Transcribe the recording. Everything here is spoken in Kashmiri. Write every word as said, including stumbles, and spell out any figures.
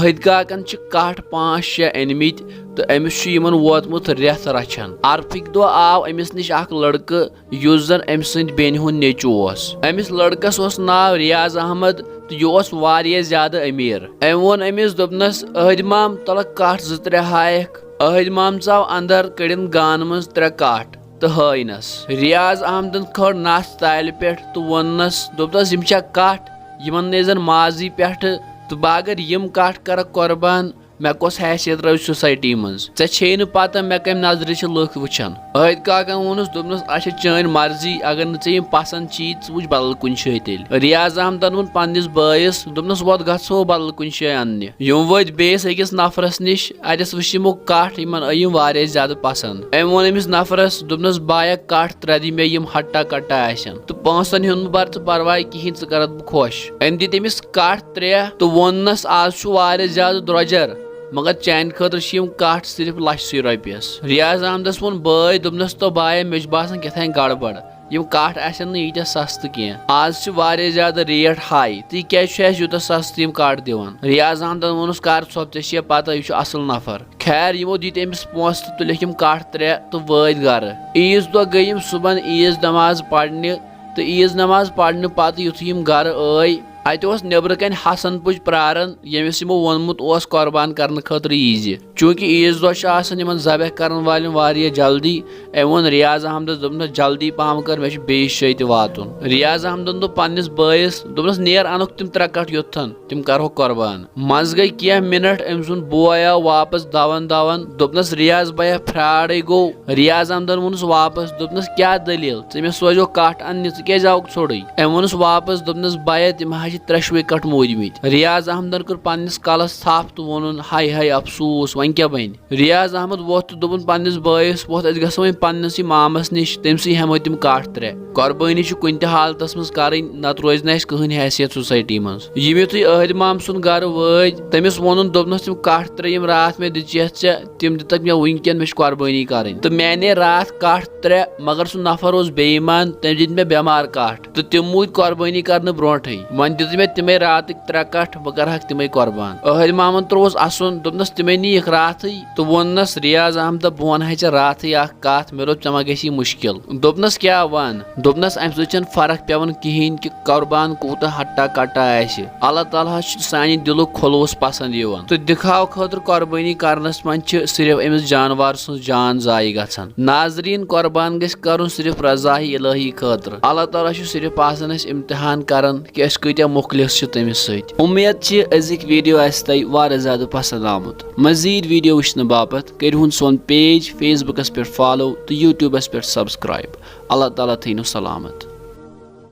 أہدۍ کاکن چھِ کٹھ پانٛژھ شےٚ أنۍ مٕتۍ تہٕ أمِس چھُ یِمن ووتمُت رٮ۪تھ رچھان۔ عرفٕکۍ دۄہ آو أمِس نِش اکھ لڑکہٕ، یُس زن أمۍ سٕنٛدِ بیٚنہِ ہُنٛد نیٚچوٗ اوس۔ أمِس لڑکس اوس ناو ریاض احمد تہٕ یہِ اوس واریاہ زیادٕ أمیٖر۔ أمۍ ووٚن أمِس، دوٚپنس، "أہدۍ مام، تلہٕ کٹھ زٕ ترٛےٚ ہایکھ۔" أہدۍ مام ژاو اندر، کٔڑِن گانہٕ منٛز ترٛےٚ کٹھ تہٕ ہٲینس۔ ریاض احمدن کھٲر نس تالہِ پٮ۪ٹھ تہٕ ووٚننس، دوٚپنس، "یِم چھا کٹھ؟ یِمن نَے زن مازٕے پٮ۪ٹھٕ، تہٕ بہٕ اگر یِم کٹھ کرکھ قۄربان، مےٚ کۄس حیثیت روزِ سوسایٹی منٛز؟ ژےٚ چھے نہٕ پتہ مےٚ کمہِ نظرِ چھِ لُکھ وٕچھان؟" أہدۍ کاکن ووٚنُس، دوٚپنس، "اچھا، چٲنۍ مرضی، اگر نہٕ ژےٚ یِم پسند چھی، ژٕ وٕچھ بدل کُنہِ جایہِ تیٚلہِ۔" ریاض احمدن ووٚن پننِس بٲیِس، دوٚپنس، "وۄتھ، گژھو بدل کُنہِ جایہِ اننہِ۔" یِم وٲتۍ بیٚیِس أکِس نفرس نِش، اتٮ۪س وٕچھ یِمو کٹھ، یِمن آے یِم واریاہ زیادٕ پسند۔ أمۍ ووٚن أمِس نفرس، دوٚپنس، "بایا، کٹھ ترٛےٚ دِ مےٚ، یِم ہٹا کٹا آسن، تہٕ پونٛسن ہُنٛد مہ بر ژٕ پرواے کِہینۍ، ژٕ کرتھ بہٕ خۄش۔" أمۍ دِتۍ أمِس کٹھ ترٛےٚ تہٕ ووٚننس، "آز چھُ واریاہ زیادٕ درۄجر، مگر چانہِ خٲطرٕ چھِ یِم کٹھ صرف لچھ سٕے رۄپیس۔" ریاض احمدس ووٚن بٲے، دوٚپنس، "تو بایا، مےٚ چھُ باسان کیٛاہ تام گڑبڑ، یِم کٹھ آسن نہٕ ییٖتیٛاہ سستہٕ کینٛہہ۔ آز چھِ واریاہ زیادٕ ریٹ ہاے، تہٕ یہِ کیٛازِ چھُ اَسہِ یوٗتاہ سستہٕ یِم کٹھ دِوان؟" ریاض احمدن ووٚنُس، "کر ژھۄپ، ژےٚ چھےٚ پتہ، یہِ چھُ اصل نفر۔" خیر، یِمو دِتۍ أمِس پونٛسہٕ تہٕ تُلِکھ یِم کٹھ ترٛےٚ تہٕ وٲتۍ گرٕ۔ عیٖذ دۄہ گٔے یِم صُبحن عیٖذ نماز پرنہِ، تہٕ عیٖذ نماز پرنہٕ پتہٕ یُتھُے یِم گرٕ ٲے، اتہِ اوس نیٚبرٕ کنہِ حسن پُج پراران، ییٚمِس یِمو ووٚنمُت اوس قۄربان کرنہٕ خٲطرٕ ییٖزِ۔ چوٗنٛکہِ عیٖذ دۄہ چھُ آسان یِمن ذبح کرن والٮ۪ن واریاہ جلدی، أمۍ ووٚن ریاض احمدس، دوٚپنس، "جلدی پہم کر، مےٚ چھُ بیٚیِس جایہِ تہِ واتُن۔" ریاض احمدن دوٚپ پننِس بٲیِس، دوٚپنس، "نیر، انُکھ تِم ترٛےٚ کٹھ یوٚتتھن، تِم کرہوکھ قۄربان۔" منٛز گٔے کینٛہہ منٹ، أمۍ سُنٛد بوے آو واپس دوان دوان، دوٚپنس، "ریاض بیا، فراڈے گوٚو۔" ریاض احمدن ووٚنُس واپس، دوٚپنس، "کیٛاہ دٔلیٖل؟ ژٕ مےٚ سوزیو کٹھ اننہِ، ژٕ کیٛازِ آوُکھ ژھوٚرُے؟" أمۍ ووٚنُس واپس، دوٚپنس، "بیا، تِم حظ چھِ ترٛٮ۪شوَے کٹھ موٗدمٕتۍ۔" ریاض احمدن کٔر پننِس کلس تھپھ تہٕ ووٚنُن، "ہاے ہاے افسوس، وۄنۍ کیٛاہ بنہِ؟" ریاض احمد ووٚتھ تہٕ دوٚپُن پننِس بٲیِس، "وۄتھ، أسۍ گژھو وۄنۍ پننِسٕے مامس نِش، تٔمۍ سٕے ہٮ۪مو تِم کٹھ ترٛےٚ۔ قۄربٲنی چھِ کُنہِ تہِ حالتس منٛز کرٕنۍ، نتہٕ روزِ نہٕ اَسہِ کٕہٕنۍ حیثیت سوسایٹی منٛز۔" یِم یُتھُے أہدۍ مام سُنٛد گرٕ وٲتۍ، تٔمِس ووٚنُن، دوٚپنس، "تِم کٹھ ترٛےٚ یِم راتھ مےٚ دِژیتھ ژےٚ، تِم دِتکھ مےٚ وٕنکٮ۪ن، مےٚ چھِ قۄربٲنی کرٕنۍ۔ تہٕ میانے راتھ کٹھ ترٛےٚ، مگر سُہ نفر اوس بے ایمان، تٔمۍ دِتۍ مےٚ بٮ۪مار کٹھ، تہٕ تِم موٗدۍ قۄربٲنی کرنہٕ برونٹھٕے۔ وۄنۍ دِتۍ مےٚ تِمے راتٕکۍ ترٛےٚ کٹھ، بہٕ کرہکھ تِمے قۄربان۔" أہدۍ مامن ترووُس اسُن، دوٚپنس، "تِمے نِیِکھ راتھٕے۔" تہٕ ووٚننس، "ریاض احمد، بہٕ ونہے ژےٚ راتھٕے اکھ کتھ، مےٚ دوٚپ، ژےٚ ما گژھی مُشکل؟" دوٚپنس، "کیٛاہ ون؟" دوٚپنس، "امہِ سۭتۍ چھنہٕ فرق پٮ۪وان کِہینۍ کہِ قۄربان کوٗتاہ ہٹا کٹا آسہِ۔ اللہ تعالیٰ ہس چھُ سانہِ دِلُک خلوص پسند یِوان۔ تہٕ دِکھاو خٲطرٕ قۄربٲنی کرنس منٛز چھِ صرف أمِس جانور سٕنٛز جان ضایع گژھان۔" ناظرین، قۄربان گژھِ کرُن صرف رضاہی الہی خٲطرٕ۔ اللہ تعالیٰ چھُ صرف آسان اَسہِ امتحان کران کہِ أسۍ کۭتیٛاہ مُخلص چھِ تٔمِس سۭتۍ۔ اُمید چھِ أزِکۍ ویڈیو آسہِ تۄہہِ واریاہ زیادٕ پسند آمُت۔ مزید ویڈیو وٕچھنہٕ باپتھ کٔرِو ہُن سون پیج فیس بُکس پٮ۪ٹھ فالو تہٕ یوٗٹیوٗبس پٮ۪ٹھ سبسکرایب۔ اللہ تعالیٰ تھٲینو سلامت۔